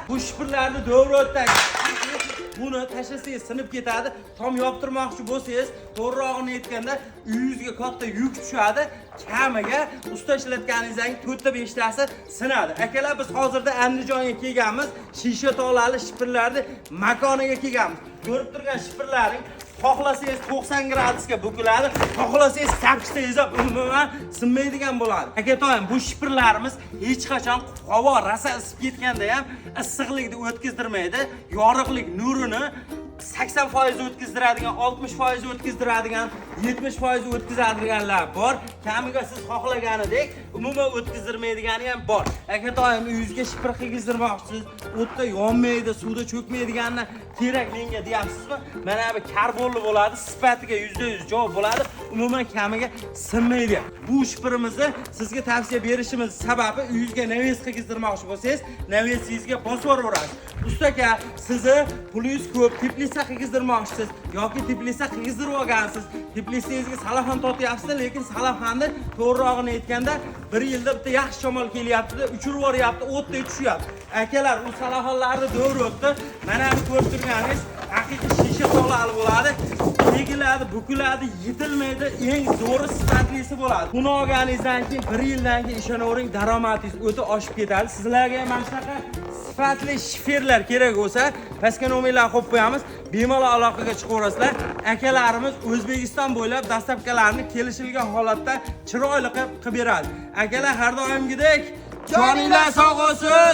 Bu shifrlarni to'g'ri. Buni tashlasangiz sinib ketadi. Tom yoptirmoqchi bo'lsangiz, to'g'rirog'ini aytganda, uyingizga katta yuk tushadi. Kamiga usta ishlatganingizdan keyin 4 ta 5 tasi sinadi. Akalar, biz hozirda Andijonga kelganmiz. Shisha tolali shifrlarni makoniga kelganmiz. Ko'rib turgan shifrlaring xohlasangiz 90 gradusga bukiladi, xohlasangiz sapchitsangiz ham umuman sinmaydigan bo'ladi. Akatoyim, bu shifrlarimiz hech qachon havo rosa isib ketganda ham issiqlikni o'tkazdirmaydi. Yorug'lik nurini 80% o'tkazdiradigan, 60% o'tkazdiradigan, 70% o'tkazadiganlar bor. Kamiga siz xohlaganidek umuman o'tkazdirmaydigani ham bor. Akatoyim, uyingizga shifr qilgizdirmoqchisiz, o'tda yonmaydi, suvda cho'kmaydiganini kerak menga deyapsizmi? Mana bu karbonli bo'ladi, sifatiga 100% javob bo'ladi, umuman kamiga sinmaydi. Bu shifrimizni sizga tavsiya berishimiz sababi, uyingizga навес qilgizdirmoqchi bo'lsangiz, навес ingizga bosib yuboraverasiz. Usta aka, sizni pulingiz ko'p, теплица qilgizdirmoqchisiz yoki теплица qilgizdirib olgansiz, теплица ngizga salafan tortyapsiz, lekin salafanni to'g'rirog'ini aytganda, bir yilda bitta yaxshi shamol kelyapti-da, uchirib yuboryapti, o'tdek tushyapti. Akalar, u salafanlarni davri o'tdi. Mana bu ko'rib turganingiz haqiqiy shisha tolali bo'ladi. Egiladi, bukiladi, yetilmaydi, eng zo'ri, sifatlisi bo'ladi. Buni olganingizdan keyin bir yildan keyin ishonavering, daromadingiz o'ta oshib ketadi. Sizlarga ham mana shunaqa sifatli shiferlar kerak bo'lsa, pastga nomerlarni qo'yib qo'yamiz. Bemalol aloqaga chiqaverasizlar. Akalarimiz O'zbekiston bo'ylab доставка larni kelishilgan holatda chiroyli qilib beradi. Akalar, har doimgidek joninglar sog' bo'lsin.